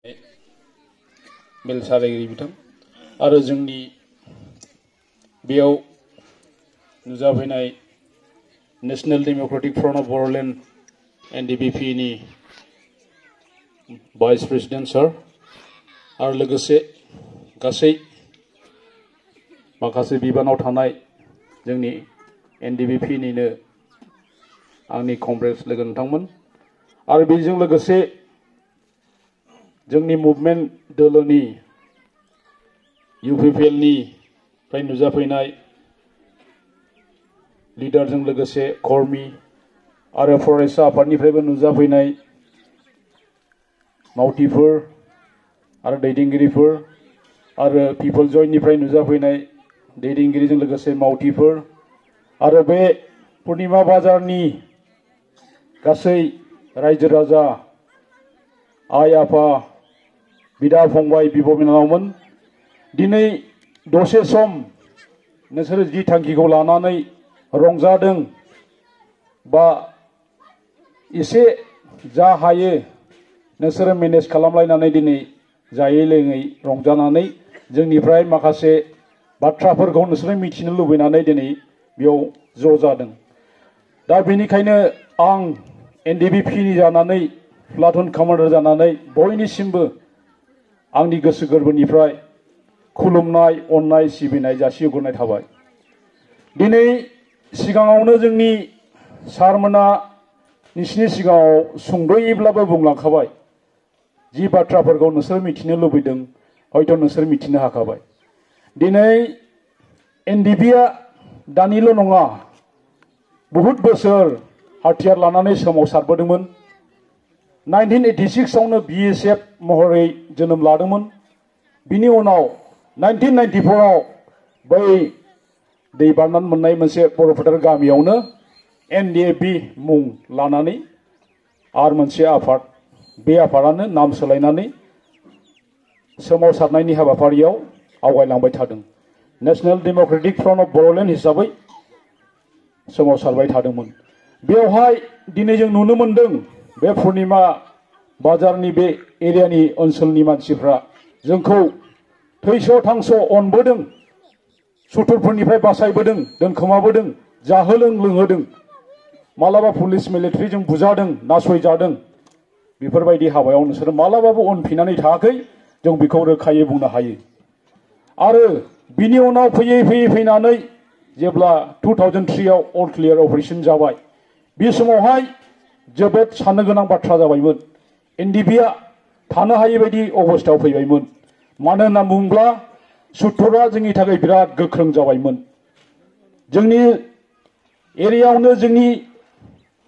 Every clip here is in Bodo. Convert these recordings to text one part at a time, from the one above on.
मेल सालायगिरि बिथां आरो जोंनि बेयाव नुजाफैनाय national democratic front of Bodoland NDBP नि भाइस प्रेसिडेन्ट सार आरो लोगोसे गासै माखासे बिबानाव थानाय जोंनि NDBP निनो आंनि कमरेड्स लोगो नोंथांमोन आरो बेजों लोगोसे जोंनि मुभमेन्ट दोलोनि UPPL निफ्राय नुजाफैनाय लिडारजों लोगोसे कर्मी आरो फरायसा आफादनिफ्रायबो नुजाफैनाय मावथिफोर आरो दैदेनगिरिफोर आरो पिपल जयनिफ्राय नुजाफैनाय दैदेनगिरिजों लोगोसे मावथिफोर आरो बे पुर्णिमा बाजारनि गासै रायजो राजा आइ आफा बिदा फंबाय बिब' बिनानावमोन दिनै दसे सम नोंसोर जि थांखिखौ लानानै रंजादों बा एसे जा हायो नोंसोरो मेनेज खालामलायनानै दिनै जायै लोङै रंजानानै जोंनिफ्राय माखासे बाथ्राफोरखौ नोंसोरो मिथिनो लुबैनानै दिनै बेयाव ज' जादों दा बेनिखायनो आं NDBP नि जानानै प्लाटुन कमान्डार जानानै बयनिसिमबो आंनि गोसो गोरबोनिफ्राय खुलुमनाय अननाय सिबिनाय जासिहरनाय थाबाय दिनै सिगाङावनो जोंनि सारमोना नोंसिनि सिगाङाव सुंद'यैब्लाबो बुंलांखाबाय जि बाथ्राफोरखौ नोंसोर मिथिनो लुबैदों हयथ' नोंसोर मिथिनो हाखाबाय दिनै NDB आ दानिल' नङा बहुत बोसोर हाथियार लानानै सोमावसारबोदोंमोन 1986 आवनो BSF महरै जोनोम लादोंमोन बिनि उनाव 1994 आव बै दै बारनानै मोननाय मोनसे बर' फोथार गामियावनो NDAB मुं लानानै आरो मोनसे आफाद बे आफादानो नाम सोलायनानै सोमावसारनायनि हाबाफारियाव आवगायलांबाय थादों national democratic front of Bodoland हिसाबै सोमावसारबाय थादोंमोन बेवहाय दिनै जों नुनो मोनदों बे पुर्णिमा बाजारनि बे एरियानि ओनसोलनि मानसिफ्रा जोंखौ थैस' थांस' अनबोदों सुथुरफोरनिफ्राय बासायबोदों दोनखोमाबोदों जाहोदों लोंहोदों मालाबा पुलिस मिलिटारिजों बुजादों नासयजादों बेफोरबायदि हाबायाव नोंसोर मालाबाबो उनफिननानै थायाखै जों बेखौ रोखायै बुंनो हायो आरो बिनि उनाव फैयै फैनानै जेब्ला 2003 आव अल क्लियार अपारेशन जाबाय बे समावहाय जोबोद साननो गोनां बाथ्रा जाबायमोन NDB आ थानो हायै बायदि अबस्थायाव फैबायमोन मानो होनना बुङोब्ला सुथुरा जोंनि थाखाय बिराद गोख्रों जाबायमोन जोंनि एरियायावनो जोंनि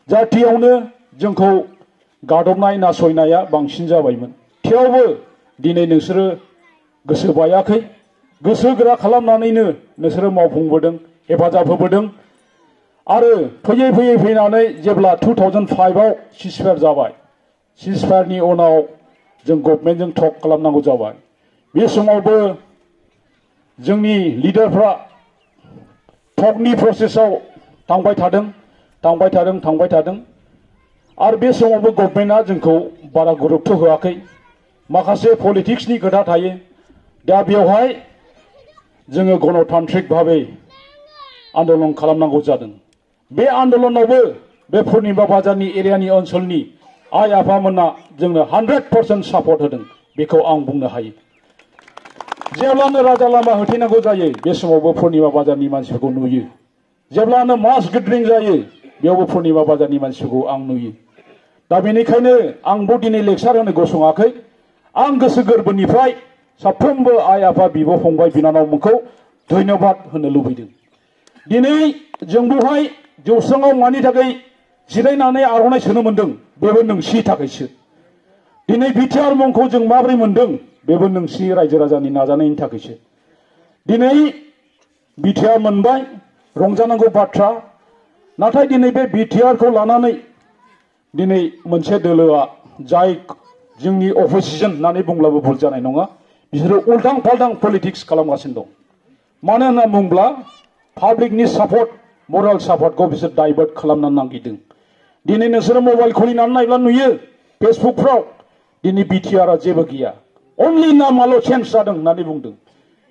जाथियावनो जोंखौ गादबनाय नासयनाया बांसिन जाबायमोन थेवबो दिनै नोंसोरो गोसो बायाखै गोसो गोरा खालामनानैनो नोंसोरो मावफुंबोदों हेफाजाब होबोदों आरो फैयै फैनानै जेब्ला 2005 आव सिजफायार जाबाय सिजफायारनि उनाव जों गभर्नमेन्टजों टक खालामनांगौ जाबाय बे समावबो जोंनि लिडारफ्रा टकनि प्रसेसआव थांबाय थादों आरो बे समावबो गभर्नमेन्टआ जोंखौ बारा गुरुत्व होआखै माखासे पलिटिक्सनि खोथा थायो दा बेवहाय जोङो गणतान्त्रिक भाबै आन्दोलन खालामनांगौ जादों बे आन्दोलनावबो बे पुर्णिमा बाजारनि एरियानि ओनसोलनि आइ आफामोना जोंनो 100% सापर्ट होदों बेखौ आं बुंनो हायो जेब्लानो राजा लामा होथेनांगौ जायो बे समावबो पुर्णिमा बाजारनि मानसिफोरखौ नुयो जेब्लानो मास गेदारिं जायो बेयावबो पुर्णिमा बाजारनि मानसिफोरखौ आं नुयो दा बेनिखायनो आंबो दिनै लेक्सार होनो गसङाखै आं गोसो गोरबोनिफ्राय साफ्रोमबो आइ आफा बिब' फंबाय बिनानावमोनखौ धन्यबाद होनो लुबैदों दिनै जों बेवहाय जौस्राङाव मानि थाखाय जिरायनानै आर'नाइ सोनो मोन्दों बेबो नोंसिनि थाखायसो दिनै बिटिआर मुंखौ जों माबोरै मोन्दों बेबो नोंसिनि रायजो राजानि नाजानायनि थाखायसो दिनै बिटिआर मोनबाय रंजानांगौ बाथ्रा नाथाय दिनै बे बिटिआरखौ लानानै दिनै मोनसे दोलोआ जाय जोंनि अपोजिसन होननानै बुंब्लाबो भुल जानाय नङा बिसोरो उल्टां फाल्टां पलिटिक्स खालामगासिनो दं मानो होनना बुङोब्ला पाब्लिकनि सापर्ट मरेल सापर्टखौ बिसोर डाइभार्ट खालामनो नागिरदों दिनै नोंसोरो मबाइल खुलिनानै नायब्ला नुयो फेसबुकफ्राव दिनै बिटिआरआ जेबो गैया अनलि नामाल' चेन्ज जादों होननानै बुंदों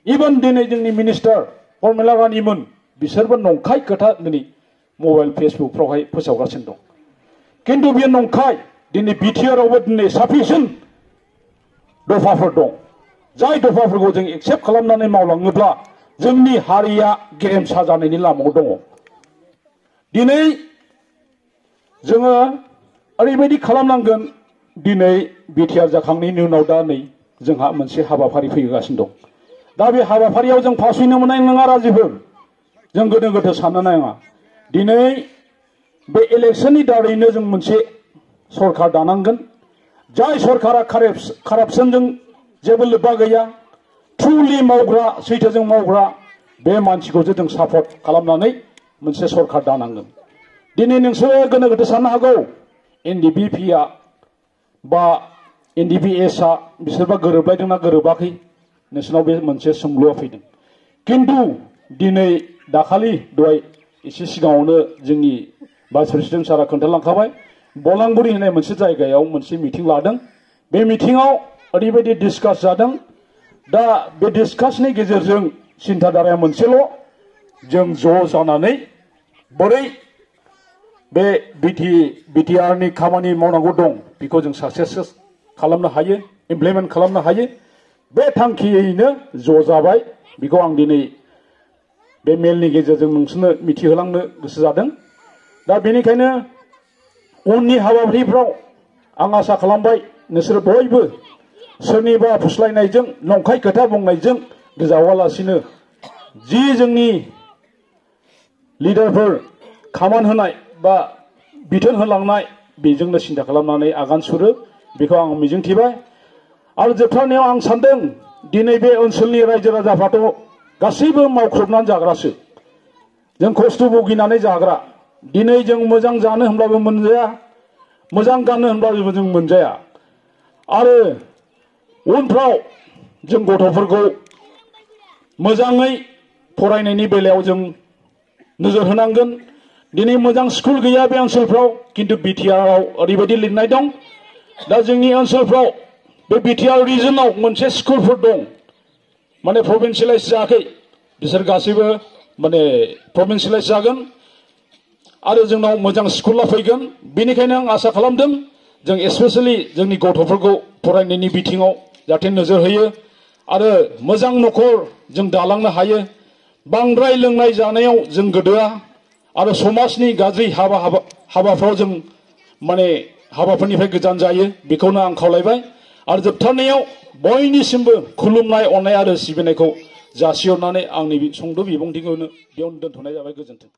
इभेन दिनै जोंनि मिनिस्टार परमिला रानिमोन बिसोरबो नंखाय खोथा दिनै मबाइल फेसबुकफ्रावहाय फोसावगासिनो दं किन्तु बेयो नंखाय दिनै बिटिआरआवबो दिनै साफिसियेन्ट दफाफोर दं जाय दफाफोरखौ जों एक्सेप्ट खालामनानै मावलाङोब्ला जोंनि हारिया गेरेमसा जानायनि लामायाव दङ दिनै जोङो ओरैबायदि खालामनांगोन दिनै बिटिआर जाखांनायनि उनाव दा नै जोंहा मोनसे हाबाफारि फैगासिनो दं दा बे हाबाफारियाव जों फावसयनो मोननाय नङा रायजोफोर जों गोनो गोथो साननो नाङा दिनै बे इलेक्सननि दारैनो जों मोनसे सरकार दानांगोन जाय सरकारा कारापसनजों जेबो लोब्बा गैया ट्रुलि मावग्रा सैथोजों मावग्रा बे मानसिखौसो जों सापर्ट खालामनानै मोनसे सरकार दानांगोन दिनै नोंसोरो गोनो गोथो साननो हागौ एनडिपिआ बा एनडिपिएसआ बिसोरबा गोरोबलायदोंना गोरोबाखै नोंसोरनाव बे मोनसे सोंलुआ फैदों किन्तु दिनै दाखालि दहाय एसे सिगाङावनो जोंनि भाइस प्रेसिडेन्ट सारा खोन्थालांखाबाय बलांगुरि होननाय मोनसे जायगायाव मोनसे मिटिं लादों बे मिटिङाव ओरैबायदि डिसकास जादों दा बे डिसकासनि गेजेरजों सिन्ताधाराया मोनसेल' जों ज' जानानै बोरै बे बिटिआरनि खामानि मावनांगौ दं बेखौ जों साक्सेस खालामनो हायो इमप्लिमेन्ट खालामनो हायो बे थांखियैनो ज' जाबाय बेखौ आं दिनै बे मेलनि गेजेरजों नोंसोरनो मिथिहोलांनो गोसो जादों दा बेनिखायनो उननि हाबाफारिफ्राव आं आसा खालामबाय नोंसोर बयबो सोरनिबा फुस्लायनायजों नंखाय खोथा बुंनायजों गोजावालासिनो जि जोंनि लिडारफोर खामान होनाय बा बिथोन होलांनाय बेजोंनो सिन्था खालामनानै आगान सुरो बेखौ आं मिजिंथिबाय आरो जोबथारनायाव आं सानदों दिनै बे ओनसोलनि रायजो राजाफ्राथ' गासैबो मावख्रुबनानै जाग्रासो जों खस्थ' भुगिनानै जाग्रा दिनै जों मोजां जानो होनब्लाबो मोनजाया मोजां गाननो होनब्लाबो जों मोनजाया आरो उनफ्राव जों गथ'फोरखौ मोजाङै फरायनायनि बेलायाव जों नोजोर होनांगोन दिनै मोजां स्कुल गैया बे ओनसोलफ्राव किन्तु बिटिआरआव ओरैबायदि लिरनाय दं दा जोंनि ओनसोलफ्राव बे बिटिआर रिजनाव मोनसे स्कुलफोर दं माने प्रभिन्सियेलाइज जायाखै बिसोर गासैबो माने प्रभिन्सियेलाइज जागोन आरो जोंनाव मोजां स्कुला फैगोन बेनिखायनो आं आसा खालामदों जों स्पेसियेलि जोंनि गथ'फोरखौ फरायनायनि बिथिङाव जाहाथे नोजोर होयो आरो मोजां न'खर जों दालांनो हायो बांद्राय लोंनाय जानायाव जों गोदोआ आरो समाजनि गाज्रि हाबाफ्राव जों माने हाबाफोरनिफ्राय गोजान जायो बेखौनो आं खावलायबाय आरो जोबथारनायाव बयनिसिमबो खुलुमनाय अननाय आरो सिबिनायखौ जासिहरनानै आंनि सुंद' बिबुंथिखौनो बेयावनो दोनथ'नाय जाबाय गोजोन्थों।